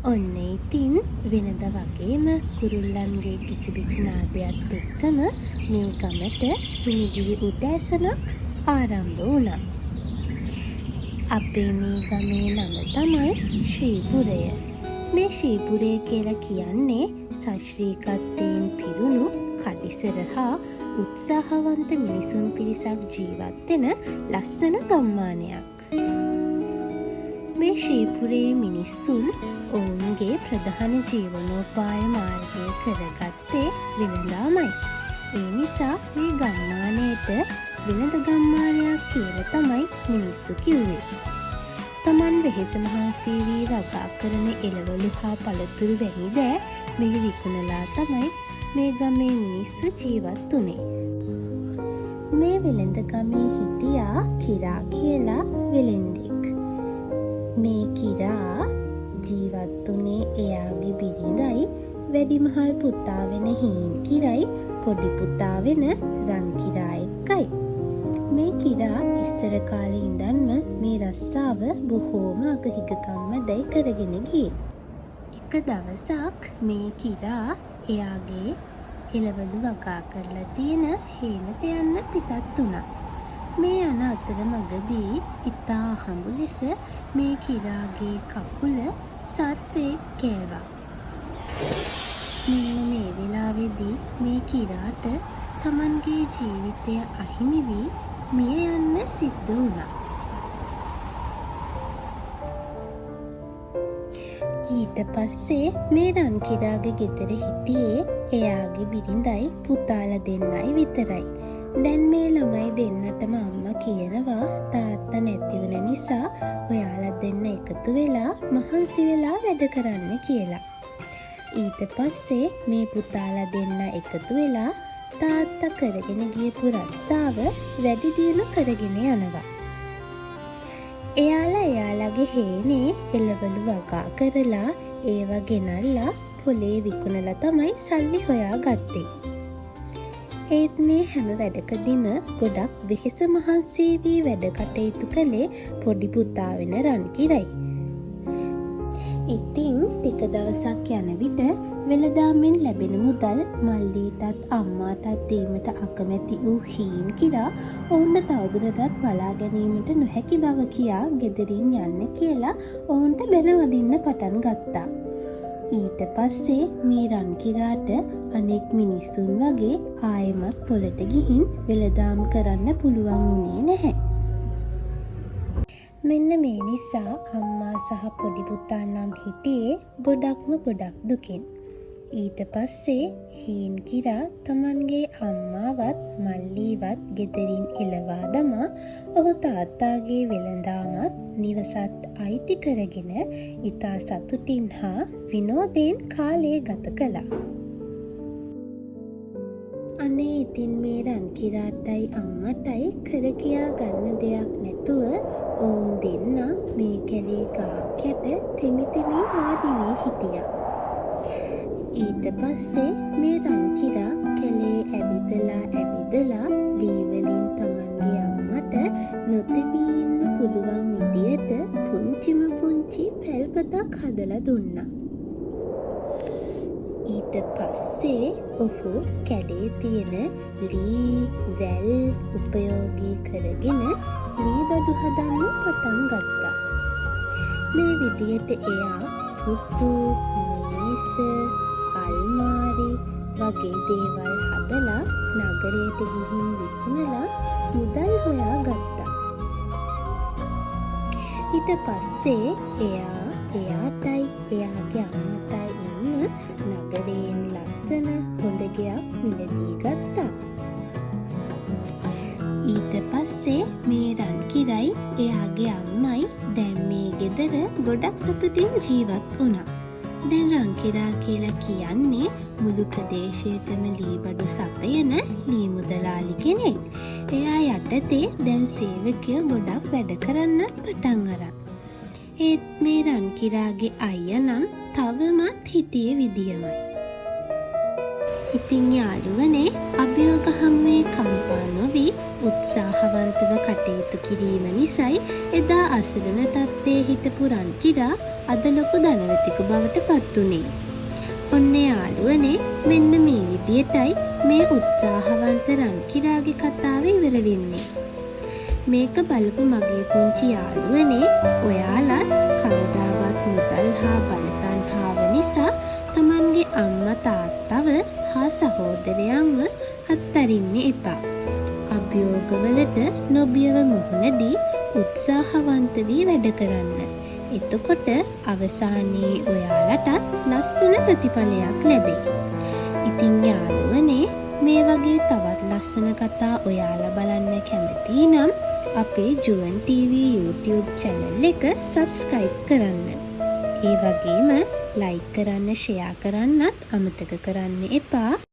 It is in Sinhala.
ඔන්න ඉතින් වෙනද වගේම කුරුල්ලන්ගේ කිචිබිචි නාදයත් එක්කම මේ ගමට හිමිදිරි උදෑසනක් ආරම්භ වුණා. අපේ මේ ගමේ නම තමයි ශ්‍රීපුරය. මේ ශ්‍රීපුරය කියලා කියන්නේ සශ්‍රීකත්වයෙන් පිරුණු කඩිසර හා උත්සාහවන්ත මිනිසුන් පිරිසක් ජීවත් වෙන ලස්සන ගම්මානයක්. මේ ශ්‍රීපුරයේ මිනිස්සුන් ඔවුන්ගේ ප්‍රධාන ජීවනෝපාය මාර්ගය කරගත්තේ වෙළඳාමයි. ඒ නිසා මේ ගම්මානයට වෙළඳ ගම්මානයක් කියලා තමයි මිනිස්සු කිව්වේ. තමන් වෙහෙස මහන්සි වී වගා කරන එළවලු හා පළතුරු වැනි දෑ මෙහි විකුණලා තමයි මේ ගමේ මිනිස්සු ජීවත් වුණේ. මේ වෙළඳ ගමේ හිටියා කිරා කියලා වෙළෙන්දෙක්. මේ කිරා ජීවත් වුණේ එයාගේ බිරිඳයි වැඩිමහල් පුතා වෙන හීන් කිරයි පොඩි පුතා වෙන රන් කිරා එක්කයි. මේ කිරා ඉස්සර කාලේ ඉඳන්ම මේ රස්සාව බොහෝම අගහිඟකම් මැදයි කරගෙන ගියේ. එක දවසක් මේ කිරා එයාගේ එළවලු වගා කරලා තියෙන හේනට යන්න පිටත් වුණා. මේ යන අතරමඟදී ඉතා අහඹු ලෙස මේ කිරාගේ කකුල සර්පයෙක් කෑවා. මෙන්න මේ වෙලාවේදී මේ කිරාට තමන්ගේ ජීවිතය අහිමි වී මිය යන්න සිද්ධ වුණා. ඊට පස්සේ මේ රන් කිරාගේ ගෙදර හිටියේ එයාගේ බිරිඳයි පුතාලා දෙන්නයි විතරයි. දැන් මේ ළමයි දෙන්නටම අම්මා කියනවා තාත්තා නැති වුණ නිසා ඔයාලා දෙන්න එකතු වෙලා මහන්සි වෙලා වැඩ කරන්න කියලා. ඊට පස්සේ මේ පුතාලා දෙන්න එකතු වෙලා තාත්තා කරගෙන ගියපු රස්සාව වැඩි දියුණු කරගෙන යනවා. එයාලා එයාලගේ හේනේ එළවලු වගා කරලා ඒවා ගෙනල්ලා පොලේ විකුණලා තමයි සල්ලි හොයාගත්තේ. ඒත් මේ හැම වැඩකදීම ගොඩක් වෙහෙස මහන්සි වී වැඩ කටයුතු කළේ පොඩි පුතා වෙන රන් කිරයි. ඉතින් ටික දවසක් යන විට වෙළඳාමෙන් ලැබෙන මුදල් මල්ලීටත් අම්මාටත් දීමට අකමැති වූ හීන් කිරා ඔවුන්ට තවදුරටත් බලා ගැනීමට නොහැකි බව කියා ගෙදරින් යන්න කියලා ඔවුන්ට බැන වදින්න පටන් ගත්තා. ඊට පස්සේ මේ රන් කිරාට අනෙක් මිනිස්සුන් වගේ ආයෙමත් පොළට ගිහින් වෙළඳාම් කරන්න පුළුවන් වුණේ නැහැ. මෙන්න මේ නිසා අම්මා සහ පොඩි පුතා නම් හිටියේ ගොඩක්ම ගොඩක් දුකින්. ඊට පස්සේ හීන් කිරා තමන්ගේ අම්මාවත් මල්ලීවත් ගෙදරින් එළවා දමා ඔහු තාත්තාගේ වෙළඳාමත් නිවසත් අයිති කරගෙන ඉතා සතුටින් හා විනෝදයෙන් කාලය ගත කළා. අනේ ඉතින් මේ රන් කිරාටයි අම්මටයි කර කියා ගන්න දෙයක් නැතුව ඔවුන් දෙන්නා මේ කැලේ ගහක් යට තෙමි තෙමි වාඩි වී හිටියා. ඊට පස්සේ මේ රන් කිරා කැලේ ඇවිදලා ඇවිදලා ලී වලින් තමන්ගේ අම්මට නොතෙමී ඉන්න පුළුවන් විදියට පුංචිම පුංචි පැල්පතක් හදලා දුන්නා. ඊට පස්සේ ඔහු කැලේ තියෙන ලී වැල් උපයෝගී කරගෙන ලී බඩු හදන්න පටන් ගත්තා. මේ විදියට එයා පුටු, මේස, අල්මාරි වගේ දේවල් හදලා නගරයට ගිහින් විකුණලා මුදල් හොයා ගත්තා. ඊට පස්සේ එයා එයාටයි එයාගේ අම්මටයි ඉන්න නගරයෙන් ලස්සන හොඳ ගෙයක් මිලදී ගත්තා. ඊට පස්සේ මේ රන් කිරයි එයාගේ අම්මයි දැන් මේ ගෙදර ගොඩක් සතුටින් ජීවත් වුණා. දැන් රන් කිරා කියලා කියන්නේ මුළු ප්‍රදේශයටම ලී බඩු සපයන ලී මුදලාලි කෙනෙක්. එයා යටතේ දැන් සේවකයෝ ගොඩක් වැඩ කරන්නත් පටන් අරන්. ඒත් මේ රන් කිරාගේ අයියා නම් තවමත් හිටියේ විදියමයි. ඉතින් යාළුවනේ, අභියෝග හමුවේ කම්පා නොවී උත්සාහවන්තව කටයුතු කිරීම නිසයි එදා අසරණ තත්ත්වයේ හිටපු රන්කිරා අද ලොකු ධනවතෙකු බවට පත් වුණේ. ඔන්න යාළුවනේ, මෙන්න මේ විදියටයි මේ උත්සාහවන්ත රන්කිරාගේ කතාව ඉවර වෙන්නේ. මේක බලපු මගේ පුංචි යාළුවනේ, ඔයාලත් කවදාවත් මුදල් හා බල තණ්හාව නිසා තමන්ගේ අම්මා තාත්තව හා සහෝදරයන්ව අත්අරින්න එපා. අභියෝගවලට නොබියව මුහුණ දී උත්සාහවන්ත වී වැඩ කරන්න. එතකොට අවසානයේ ඔයාලටත් ලස්සන ප්‍රතිඵලයක් ලැබෙයි. ඉතින් යාළුවනේ, මේ වගේ තවත් ලස්සන කතා ඔයාලා බලන්න කැමති නම් අපේ ජුවන් TV YouTube channel එක සබ්ස්ක්‍රයිබ් කරන්න. ඒ වගේම ලයික් කරන්න, ෂෙයා කරන්නත් අමතක කරන්න එපා.